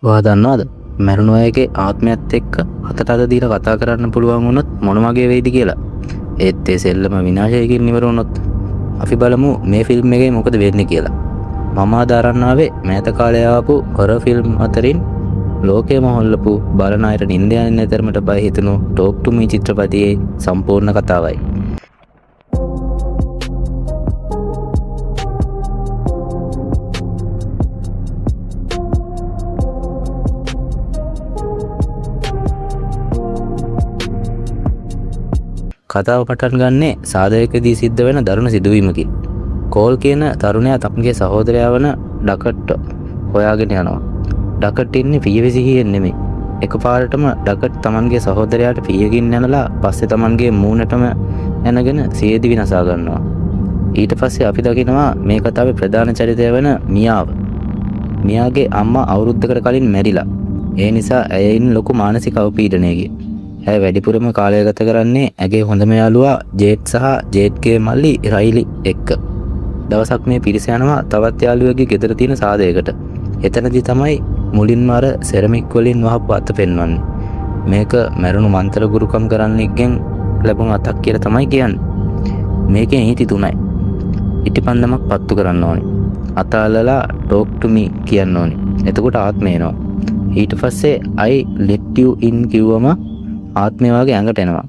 ඔයා දන්නවද මැරුණු අයගේ ආත්මයත් එක්ක අතට අත දීලා කතා කරන්න පුළුවන් වුණොත් මොන වගේ වෙයිද කියලා? ඒත් ඒ සෙල්ලම විනාශයකින් ඉවර වුණොත් අපි බලමු මේ ෆිල්ම් එකේ මොකද වෙන්නේ කියලා. මම අද අරන් ආවේ මෑත කාලේ ආපු හොරර් ෆිල්ම් අතරින් ලෝකයම හොල්ලපු බලන අයට නින්ද යන්නේ නැති තරමට බය හිතුණු ටෝක් ටු මී චිත්‍රපටයේ සම්පූර්ණ කතාවයි. කතාව පටන් ගන්නේ සාදයකදී සිද්ධ වෙන දරුණු සිදුවීමකින්. කෝල් කියන තරුණයා තමන්ගේ සහෝදරයා වන ඩකට් හොයාගෙන යනවා. ඩකට් ඉන්නේ පියවිසිහියෙන් නෙමෙයි. එකපාරටම ඩකට් තමන්ගේ සහෝදරයාට පියකින් ඇනලා පස්සේ තමන්ගේ මූණටම ඇනගෙන සියදිවි නසා ගන්නවා. ඊට පස්සේ අපි දකිනවා මේ කතාවේ ප්‍රධාන චරිතය වන මියාව. මියාගේ අම්මා අවුරුද්දකට කලින් මැරිලා. ඒ නිසා ඇය ඉන්නේ ලොකු මානසික අවපීඩනයකින්. ඇය වැඩිපුරම කාලය ගත කරන්නේ ඇගේ හොඳම යාළුවා ජේඩ් සහ ජේඩ්ගේ මල්ලි රයිලි එක්ක. දවසක් මේ පිරිස යනවා තවත් යාළුවෙක්ගේ ගෙදර තියෙන සාදයකට. එතනදී තමයි මුලින්ම අර සෙරමික් වලින් වහපු අත පෙන්වන්නේ. මේක මැරුණු මන්ත්‍ර ගුරුකම් කරන්නෙක්ගෙන් ලැබුණු අතක් කියලා තමයි කියන්නේ. මේකේ නීති තුනයි. ඉටිපන්දමක් පත්තු කරන්න ඕනේ. අත අල්ලලා talk to me කියන්න ඕනේ. එතකොට ආත්මය එනවා. ඊට පස්සේ I let you in කිව්වම ආත්මය වගේ ඇඟට එනවා.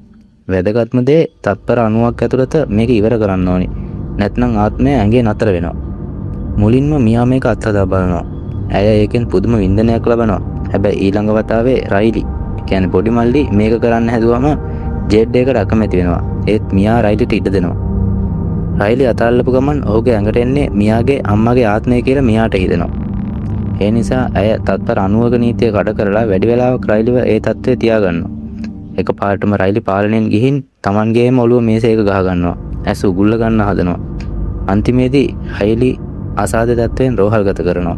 වැදගත්ම දේ තත්පර 90ක් ඇතුළත මේක ඉවර කරන්න ඕනේ. නැත්නම් ආත්මය ඇඟේ නතර වෙනවා. මුලින්ම මියා මේක අත්හදා බලනවා. ඇය ඒකෙන් පුදුම වින්දනයක් ලබනවා. හැබැයි ඊළඟ වතාවේ රයිලි, කියන්නේ පොඩි මල්ලි මේක කරන්න හැදුවම ජේඩ් ඒකට අකමැති වෙනවා. ඒත් මියා රයිලිට ඉඩ දෙනවා. රයිලි අත අල්ලපු ගමන් ඔහුගේ ඇඟට එන්නේ මියාගේ අම්මගේ ආත්මය කියලා මියාට හිතෙනවා. ඒ නිසා ඇය තත්පර 90ක නීතිය කඩ කරලා වැඩි වෙලාවක් රයිලිව ඒ තත්ත්වයේ තියාගන්නවා. එකපාරටම රයිලි පාලනයෙන් ගිහින් තමන්ගේම ඔළුව මේසයක ගහ ගන්නවා. ඇස් උගුල්ල ගන්න හදනවා. අන්තිමේදී රයිලි අසාධ්‍ය තත්ත්වයෙන් රෝහල්ගත කරනවා.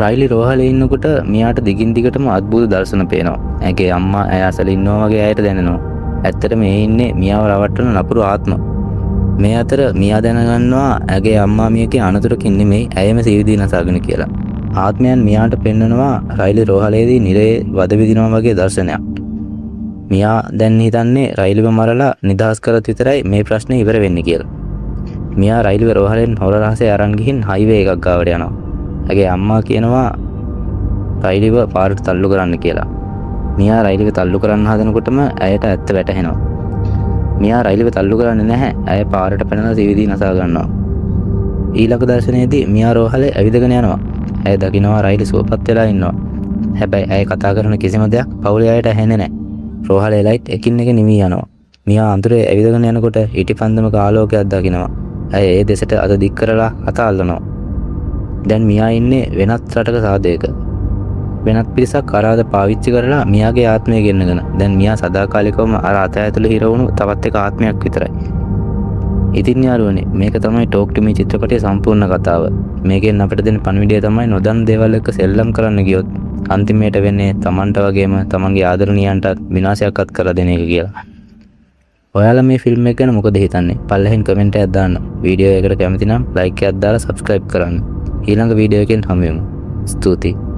රයිලි රෝහලේ ඉන්නකොට මියාට දිගින් දිගටම අద్භූත දර්ශන පේනවා. ඇගේ අම්මා ඇය අසල ඉන්නවා වගේ ඇයට දැනෙනවා. ඇත්තටම ඒ ඉන්නේ මියාව රවට්ටන නපුරු ආත්ම. මේ අතර මියා දැනගන්නවා ඇගේ අම්මා මියගේ අනතුරකින් නෙමෙයි ඇයම සියදිවි නසාගෙන කියලා. ආත්මයන් මියාට පෙන්වනවා රයිලි රෝහලේදී නිරේ වද විඳිනවා වගේ දර්ශනයක්. මියා දැන් හිතන්නේ රයිලිව මරලා නිදහස් කරත් විතරයි මේ ප්‍රශ්නේ ඉවර වෙන්නේ කියලා. මියා රයිලිව රෝහලෙන් හොර රහසේ අරන් ගිහින් හයිවේ එකක් ගාවට යනවා. ඇගේ අම්මා කියනවා රයිලිව පාරට තල්ලු කරන්න කියලා. මියා රයිලිව තල්ලු කරන්න හදනකොටම ඇයට ඇත්ත වැටහෙනවා. මියා රයිලිව තල්ලු කරන්නේ නැහැ. ඇය පාරට පැනලා සියදිවි නසා ගන්නවා. ඊළඟ දර්ශනයේදී මියා රෝහලේ ඇවිදගෙන යනවා. ඇය දකිනවා රයිලි සුවපත් වෙලා ඉන්නවා. හැබැයි ඇය කතා කරන කිසිම දෙයක් පවුලේ අයට ඇහෙන්නේ නැහැ. රෝහලේ ලයිට් එකින් එක නිවී යනවා. මියා අඳුරේ ඇවිදගෙන යනකොට ඉටිපන්දමක ආලෝකයක් දකිනවා. ඇය ඒ දෙසට අත දික් කරලා අත අල්ලනවා. දැන් මියා ඉන්නේ වෙනත් රටක සාදයක. වෙනත් පිරිසක් අර අත පාවිච්චි කරලා මියාගේ ආත්මය ගෙන්නගෙන. දැන් මියා සදාකාලිකවම අර අත ඇතුළේ හිර වුණු තවත් එක ආත්මයක් විතරයි. ඉතින් යාළුවනේ, මේක තමයි ටෝක් ටු මී චිත්‍රපටයේ සම්පූර්ණ කතාව. මේකෙන් අපිට දෙන පණිවිඩය තමයි නොදන්න දේවල් එක්ක සෙල්ලම් කරන්න ගියොත් අන්තිමේට වෙන්නේ තමන්ට වගේම තමන්ගේ ආදරණීයන්ටත් විනාශයක් අත් කරලා දෙන එක කියලා. ඔයාලා මේ ෆිල්ම් එක ගැන මොකද හිතන්නේ? පල්ලෙහින් කමෙන්ට් එකක් දාන්න. වීඩියෝ එකට කැමති නම් ලයික් එකක් දාලා සබ්ස්ක්‍රයිබ් කරන්න. ඊළඟ වීඩියෝ එකෙන් හමු වෙමු. ස්තුතියි.